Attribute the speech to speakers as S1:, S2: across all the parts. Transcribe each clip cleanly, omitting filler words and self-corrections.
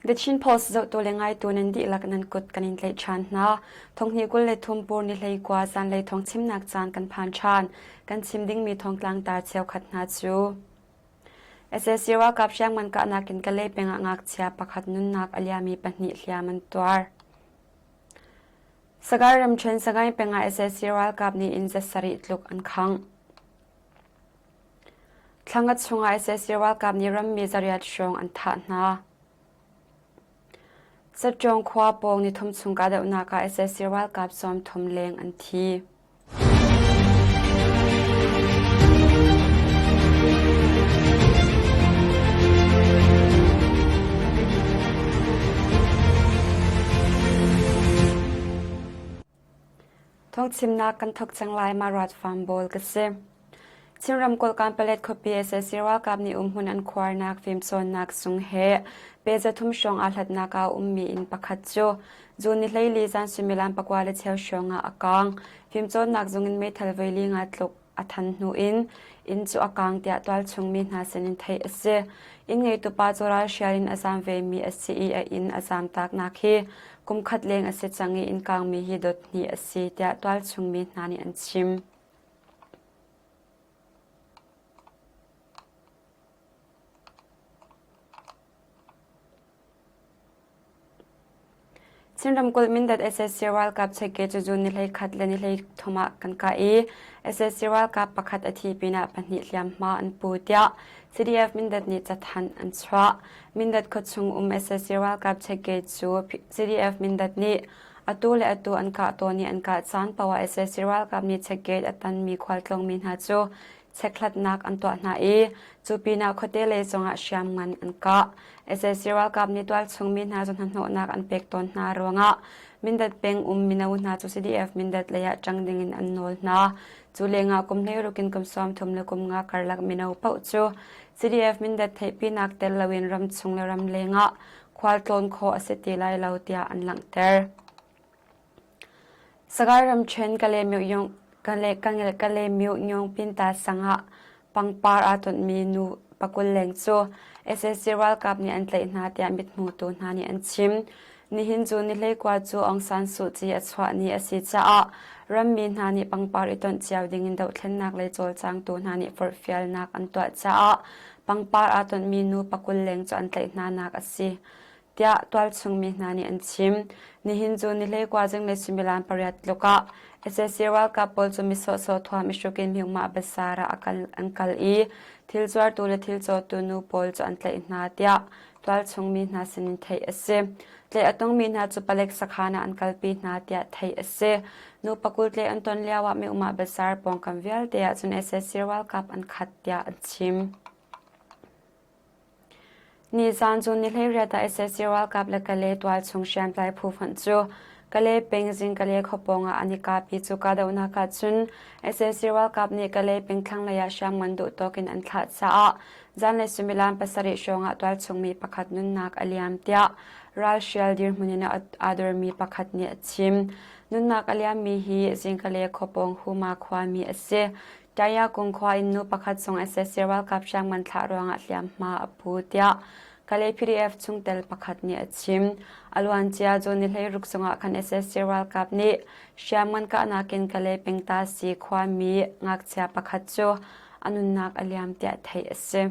S1: The Chin Post zohtu le ngaitu nan dihlak nan kut kan in tlaih ṭhan hna. Thonghnih 23 pur ni 19 zanlei thawng chimnak caan kan phan ṭhan. Kan chim dingmi thawngtlang tar cheukhat hna cu sac ralkap hriamngan kahnak in Kalay peng ah ngakchia pakhat nunnak a liami pahnih hliam an tuar. Sagaing ramṭhen Sagaing peng ah sac ralkap nih inn za sarih tluk an khangh. Thlangat chungah sac ralkap nih rammi zariat hrawng an thah hna. Satṭawng khua pawng nithum chung kahdohnak ah sac ralkap 30 leng an thi. Thawngchimnak kan thawk cang lai ma ruat farm bawl ka si. Chin ramkulh Kanpalet khuapi sac ralkap nih umhmun an khuarnak fimcawnnak sung he pe zathum hrawng aa hlatnak ah a ummi inn pakhat cu June ni 14 zan suimilam pakua le cheu hrawng ah a kaang. Fimcawnnak zung in meithal voili nga tluk a than hnu in inn cu a kaang tiah tualchung mi hna sinin theih a si. Inn ngeitu pa cu ralhrial in a zaam vemi a si i a inn a zaamtaknak hi kum khat leng a si cang i inn kaangmi hi dot hnih a si tiah tualchung mi hna nih an chim. Chin ramkulh Mindat sac ralkap chekke cu June ni 11 le ni 13 ah kan kah i sac ralkap pakhat a thi pinah pahnih hliamhma an pu tiah CDF Mindat nih cathanh an chuah. Mindat khuachung um sac ralkap chekke cu CDF Mindat nih atu le atu an kah tawn i an kah caan paoh ah sac ralkap nih checkgate a tanmi khualtlawngmi hna cu chekhlatnak an tuah hna i cu pinah khuate lei zongah hriamngan an kah. Sac ralkap nih tualchung mi hna cu hnahnawhnak an pek tawn hna ruangah Mindat peng um mino hna cu CDF Mindat lei ah ṭang dingin an nawl hna. Cu lengah kum hleiruk in kum 30 le kum nga karlak mino paoh cu CDF Mindat theihpinak tel loin ramchung le ramleng ah khualtlawn khawh a si ti lai lo tiah an langhter. Sagaing ramṭhen Kalaymyo Nyongpinta sang ah pangpar aa tonhmi nu pakul leng cu sac ralkap nih an tlaih hna tiah mithmutu hna nih an chim. Nihin cu ni 19 cu Aung San Suu Kyi a chuah ni a si caah rammi hna nih pangpar i tonh cio dingin dohthlennak lei cawlcangtu hna nih forhfialnak an tuah caah pangpar aa tonhmi nu pakul leng cu an tlaih hna nak a si. tiah tualchung mi hna nih an chim. Nihin cu ni 19 zinglei suimilam pariat tluk ah sac ralkap pawl cu mi sawhsawh thuam i hruk in Myungmah Bazar ah an kal i thil zuartu le thil cawtu nu pawl cu an tlaih hna tiah tualchung mi hna sinin theih a si. Tlaih a tongmi hna cu palek sakhan ah an kalpi hna tiah theih a si. Nu pakul tlaih an ton lioah Myungmah Bazar pawngkam vialte ah cun sac ralkap an khat tiah an chim. Nizaan cu ni 18 ah sac ralkap le Kalay tualchung hriamtlai phu fonh cu Kalay peng Zingkalay khuapawng ah an i kap i cu kahdohnak ah cun sac ralkap nih Kalay peng thlanglei ah hriamngan duhtawk in an thlah caah zanlei suimilam pasarih hrawng ah tualchung mi pakhat nunnak a liam tiah ralhrial dirhmun in aa dormi pakhat nih a chim. Nunnak a liammi hi Zingkalay khuapawng Huma khuami a si. Tayakung khua in nu pakhat zong sac ralkap hriamngan thlah ruangah hliamhma a pu tiah Kalay PDF chungtel pakhat nih a chim. A luancia June ni 16 zongah khan sac ralkap nih hriamngan kahnak in Kalay pengtasi khuami ngakchia pakhat cu a nunnak a liam tiah theih a si.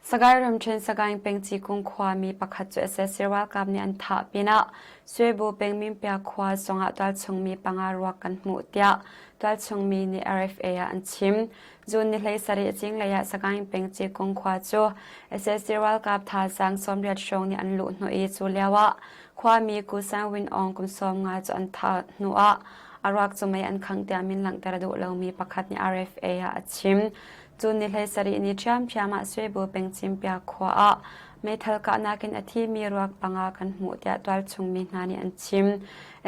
S1: Sagaing ramṭhen Sagaing peng Cikung khuami pakhat cu sac ralkap nih an thah pinah Suebu peng Minpia khua zongah tualchung mi panga ruak kan hmuh tiah tualchung mi nih RFA ah an chim. June ni 17 zinglei ah Sagaing peng Cikung khua cu sac ralkap thazaang 80 hrawng nih an luh hnawh i cu lio ah khuami Ku Sang Win Aung kum 15 cu an thah hnu ah a ruak cu mei an khangh tiah min langhter a duh lomi pakhat nih RFA ah a chim. Cun ni 17 ni ṭhiamṭhiam ah Suebu peng Cimpia khua ah meithal kahnak in a thimi ruak panga kan hmuh tiah tualchung mi hna nih an chim.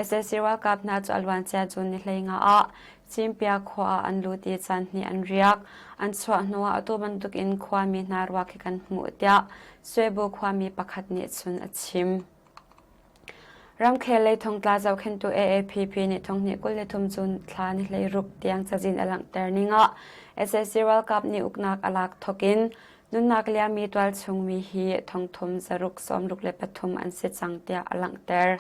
S1: Sac ralkap hna cu a luancia June ni 15 ah Cimpia khua ah an lut i caan hnih an riak. An chuah hnuah atu bantuk in khuami hna ruak hi kan hmuh tiah Suebu khuami pakhat nih cun a chim. Ramkhel lei thongtla zohkhenhtu AAPP nih thonghnih 23 June thla ni 16 tiang cazin a langhter ning ah sac ralkap nih uknak a lak thawk in. Nunnak liammi tualchungmi hi thongthum zaruk 63 an si cang tiah a langhter.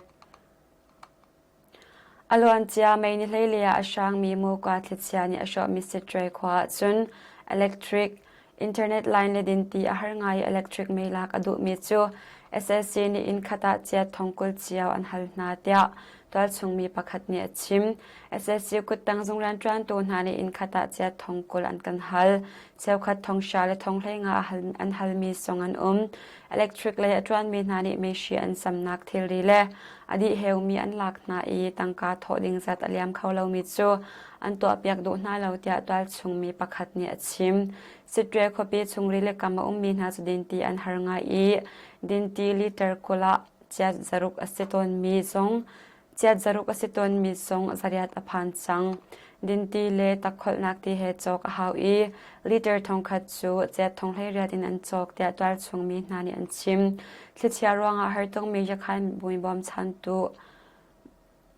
S1: A luancia May ni hleili ah a hrangmi muka thlichia nih a hrawhmi Sittwe khua ahcun electric, internet line le dinti a har ngai i electric mei lak a duhmi cu SAC nih inn khat ah chiat thongkul cio an hal hna tiah tualchungmi pakhat nih a chim. SAC kuttang zung rianṭuantu hna nih inn khat ah chiat thongkul an kan hal. Cheukhat thonghra le thonghlei nga an halmi zong an um. Electric lei a ṭuanmi hna nih meihri an samnak thilri le a dih heumi an lak hna i tangka thawh ding zat a liam kho lomi cu an tuahpiak duh hna lo tiah tualchungmi pakhat nih a chim. Sittwe khuapi chungri le kam a ummi hna cu dinti an har ngai i dinti liter 20 ah chiat zaruk a si tawnmi zong Chiat zaruk a si tawnmi zong zariat a phan cang. Dinti le takkholhnak ti he cawk a hau i liter thongkhat cu cet thonghleiriat in an cawk tiah tualchung mi hna nih an chim. Thlichia ruangah hartongmi Yakhan mi bawmchantu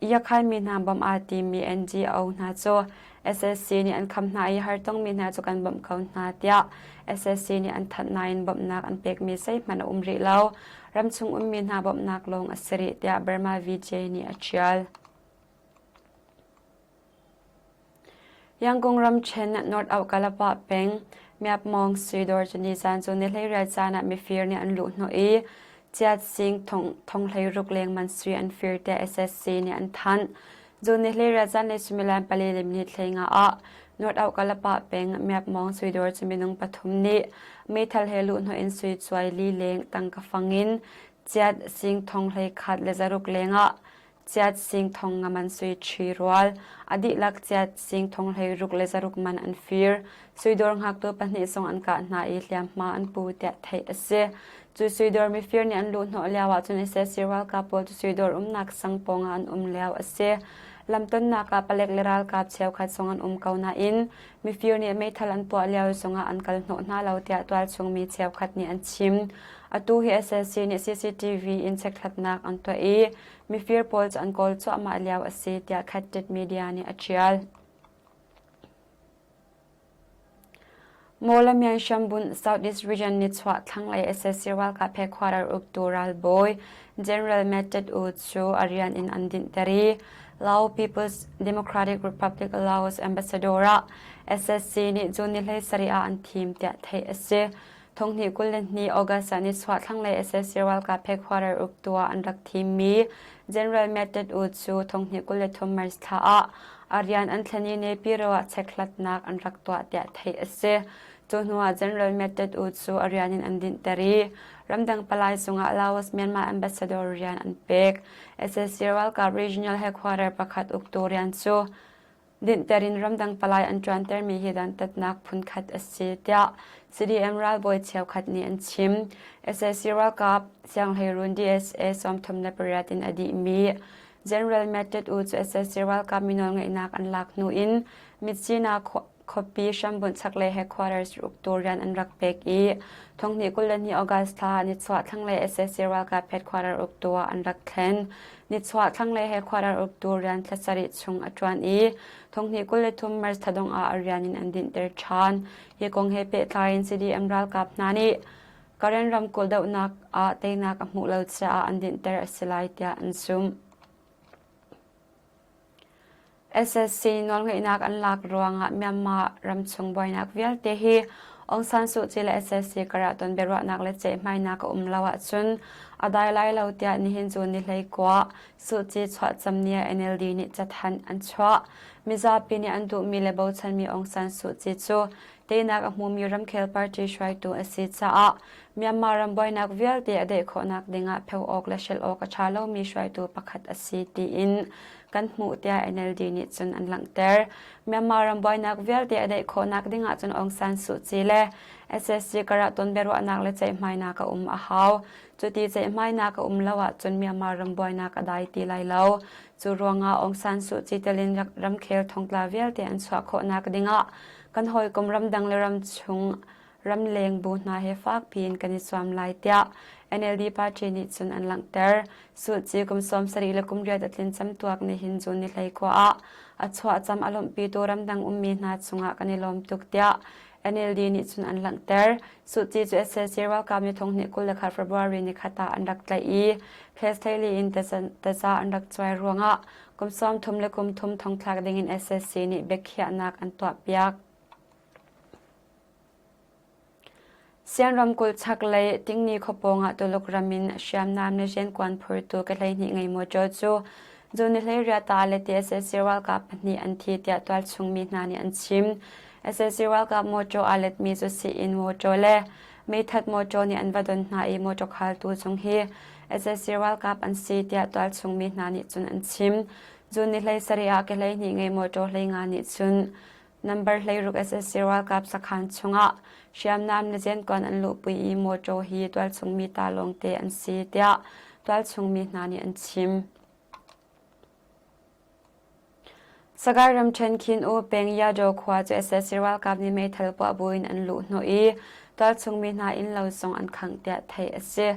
S1: Yakhan mi hna bawmh aa timi NGO hna cu SSC nih an kham hna i hartongmi hna cu kan bawmh ko hna tiah SSC nih an thanh nain bawmhnak an pekmi zeihmanh a um rih lo. Ramchung ummi hna bawmhnak lawng a si rih tiah Burma VJ nih a ṭial. Yangon ramṭhen North Aukalapa peng Myapmong Suidawr cu nizan cu ni hleirial caan ah mifir nih an luhhnawh i Chiat Sing thong 16 leng man sui an fir tiah SSC nih an thanh. Zun ni hleirial zanlei suimilam pali le minute 15 ah North Aukalapa peng Myapmong Suidawr cu minung pathum nih meithal he luhhnawh in sui cuai li leng tangka fang in Chiat Sing thong 11 le zaruk leng ah Chiat sing thong nga man sui ṭhi rual. A dihlak chiat sing thong 16 le zaruk man an fir. Suidawr hngaktu pahnih zong an kah hna i hliamhma an pu tiah theih a si. Cu suidawr mifir nih an luhhnawh lio ahcun sac ralkap pawl cu suidawr umnak sang pawngah an um lio a si. Lamtonnak ah palek le ralkap cheukhat zong an um ko nain mifir nih meithal an puah lio zongah an kal hnawh hna lo tiah tualchung mi cheukhat nih an chim. Atu hi sac nih CCTV in chekhlatnak an tuah i mifir pawl cu an kawl cuahmah lio a si tiah Khattit Media nih a ṭial. Mawlamyine hrambunh Southeast Region nichuah thlanglei sac ralkap headquarter uktu ralbawi General Matt U cu a rian in an dinhter i Lao People's Democratic Republic Laos ambassador ah SSC nih June ni 17 ah an thim tiah theih a si. Thonghnih 22 August ah nichuah thlanglei sac ralkap headquarter uktu ah an rak thimmi General Matt U cu thonghnih 23 March thla ah a rian an thlen i Naypyidaw ah chekhlatnak an rak tuah tiah theih a si. Cu hnuah General Matt U cu a rian in an dinhter i ramdang palai cungah Laos Myanmar ambassador rian an pek. Sac ralkap regional headquarter pakhat uktu rian cu dinhter in ramdang palai an ṭuantermi hi dantatnak phunkhat a si tiah CDM ralbawi cheukhat nih an chim. Sac ralkap sianghleirun DSA 38 in a dihmi General Matt U cu sac ralkap mi nawlngeihnak an lak hnu in Myitkyina khuapi hrambunh chaklei headquarters uktu rian an rak pek i thonghnih 22 August thla nichuah thlanglei sac ralkap headquarter uktu ah an rak thlen. Nichuah thlanglei headquarter uktu rian thla sarih chung a ṭuan i thonghnih 23 March thla dongh ah a rian in an dinhter ṭhan. Hi kong he pehtlai in CDM ralkap hna nih Karen ramkulh dohnak ah teinak a hmuh lo caah an dinhter a si lai tiah an zumh. SSC nawlngeihnak an lak ruangah Myanmar ramchung buainak vialte hi Aung San Suu Kyi le SSC karah ton biaruahnak le ceihmainak a um lo ahcun a dai lai lo tiah nihin cu ni 19 Suu Kyi chuahcam ni ah NLD nih cathanh an chuah. Mizapi nih an duhmi le bochanmi Aung San Suu Kyi cu teinak a hmumi ramkhel party hruaitu a si caah Myanmar ram buainak vialte a daih khawhnak dingah pheu awk le hrelh awk a ṭha lomi hruaitu pakhat a si tiin kan hmuh tiah NLD nih cun an langhter. Myanmar ram buainak vialte a daih khawhnak dingah cun Aung San Suu Kyi le SSC karah ton biaruahnak le ceihmainak a um a hau. Cuti ceihmainak a um lo ahcun Myanmar ram buainak a dai ti lai lo. Cu ruangah Aung San Suu Kyi telin ramkhel thongtla vialte an chuah khawhnak dingah kan hawikom ramdang le ramchung ramleng bu hna he fakpi in kan i zuam lai tiah NLD party nih cun an langhter. Sulci kum 70 le kum riat a tlin camtuak nihin June ni 19 ah a chuah cam a lawmhpitu ramdang ummi hna cungah kan i lawm tuk tiah NLD nih cun an langhter. Suh Kyi cu sac ralkap nih thonghnih 21 February nikhat ah an rak tlaih i case hleili in taza an rak cuai ruangah kum 30 le kum thum thongthlak dingin sac nih biakhiahnak an tuahpiak. Sian ramkulh chaklei Tingni khua pawngah Tuluk ram in hriamnam le riankuan phurtu ke 12 ngei mawṭaw cu June ni 18 ah le sac ralkap pahnih an thi tiah tualchung mi hna nih an chim. Sac ralkap mawṭaw aa letmi cu sii-inn mawṭaw le meithat mawṭaw nih an va don hna i mawṭaw khaltu zong hi sac ralkap an si tiah tualchung mi hna nih cun an chim. June ni 17 ah ke 12 ngei mawṭaw 15 nih cun Number 16 sac ralkap sakhan chungah hriamnam le zenkuan an luhpi i mawṭaw hi tualchung mi ta lawngte an si tiah tualchung mi hna nih an chim. Sagaing ramṭhen Khin U peng Yadaw khua cu sac ralkap nih meithal puah buin an luh hnawh i tualchung mi hna innlo zong an khangh tiah theih a si.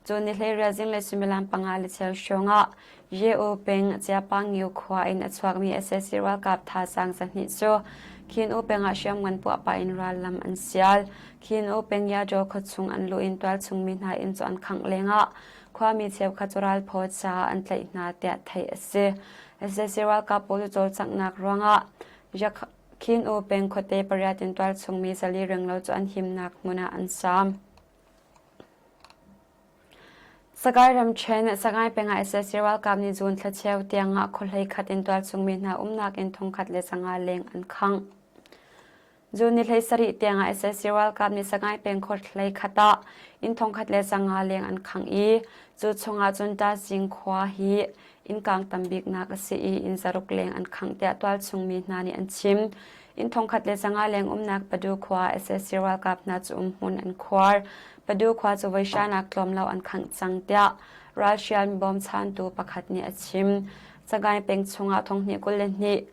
S1: Cun ni hleiriat zinglei suimilam panga le cheu hrawngah Ye-U peng Chiapangyu khua in a chuakmi sac ralkap thazaang 200 cu Khin-U peng ah hriamngan puah pah in rallam an sial. Khin-U peng Yadaw khuachung an luh in tualchung mi hna inn cu an khangh lengah khuami cheukhat cu ralphaw caah an tlaih hna tiah theih a si. Sac ralkap pawl cu cawlcanghnak ruangah Khin-U peng khuate pariat in tualchung mi 400 renglo cu an himnak hmun ah an saam. Sagaing ramṭhen, Sagaing peng ah sac ralkap nih June thla cheu tiangah khuahlei khat in tualchung mi hna umnak inn 1015 leng an khangh. June ni 17 tiangah sac ralkap nih Sagaing peng khuahlei khat ah inn 1005 leng an khangh i cu chungah cun Tazing khua hi Innkang tambiknak a si i inn zaruk leng an khangh tiah tualchung mi hna nih an chim. Inn 1005 leng umnak Padu khua sac ralkap hna cu umhmun an khuar. Padu khua cu voi hranak tlawm lo an khangh cang tiah ralhrial mibawmchantu pakhat nih a chim. Sagaing peng chungah 2022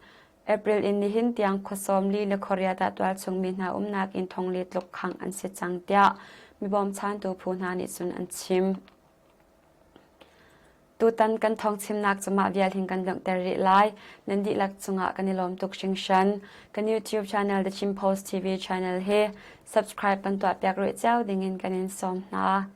S1: April in nihin tiang khua 40 le khuariat ah tualchung mi hna umnak inn thong li tluk khangh an si cang tiah mibawmchantu phu hna nih cun an chim. Tutan kan thawngchimnak cu mah vial hin kan langhter rih lai. Nan dihlak cungah kan i lawm tuk hringhran. Kan YouTube channel The Chin Post TV channel hi subscribe kan tuahpiak rih cio dingin kan in sawm hna.